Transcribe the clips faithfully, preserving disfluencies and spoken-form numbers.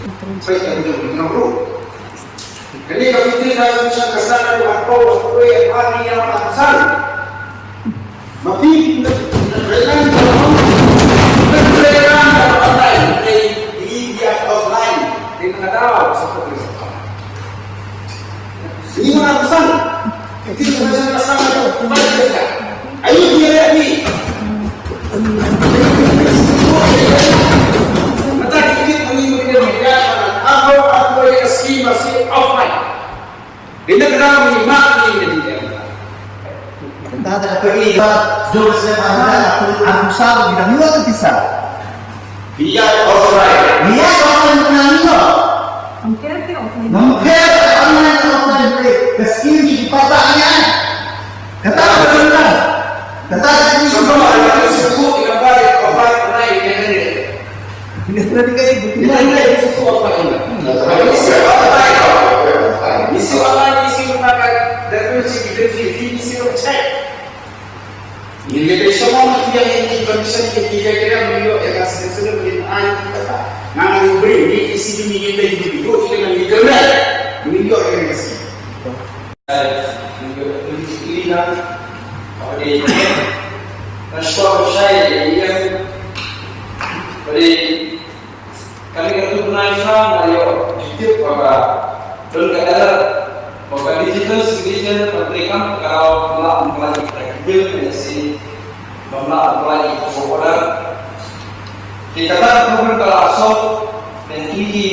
Peit ka video ka ruh. Kane ka fifteen thousand shilling ka sdang naduh ha Pau, ha Pau, ha Pau, ha Pau. Ma phi na training na training na online, training offline, training na daw sa ko. Ni ma pesan. Fifteen thousand ka sdang naduh ha Pau, ha Pau. Ayu dia ni. Mata kita ni mungkin dia. Aku aku yang scheme masih offline. Ina ka daw ngi mad ïa kine ki. Kata ka dei ba jong ka sdang ba ngi dang ïoh ka pisa. Ngi ïoh offline. Ngi ïoh offline, ngi ïoh. Ngam pher ka online, offline, ka skim shi ki patta ngi ïoh. Kata ka dei ba kata ka dei ba ngi ïoh offline, online, ngi ïoh. Kane ka tu bnai sha nga ïoh jingtip ba ka don ka error ba ka digital signature ka trei kam ka daw, ka lah ban pynlait ïa ka bill ka NSC, ba ka lah ban pynlait ïa ka work order. Te kata ka problem ka la solve. Tang ki ki,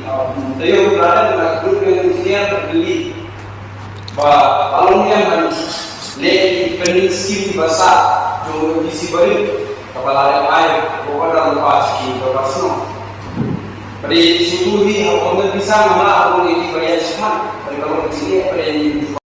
um, taïew ka la dei na ka group engineer ka Delhi. Ba ka long ïa ban leh ki pending scheme kiba sah jong ka B C barit, kaba la leh ai, kaba da lypa sha ki dorbar shnong. Ba dei sngewthuh hi ha ka pisa, ngam lah ban ong ïa kiba ïaid shakhmat, ba dei ka long ka jingeh, ba dei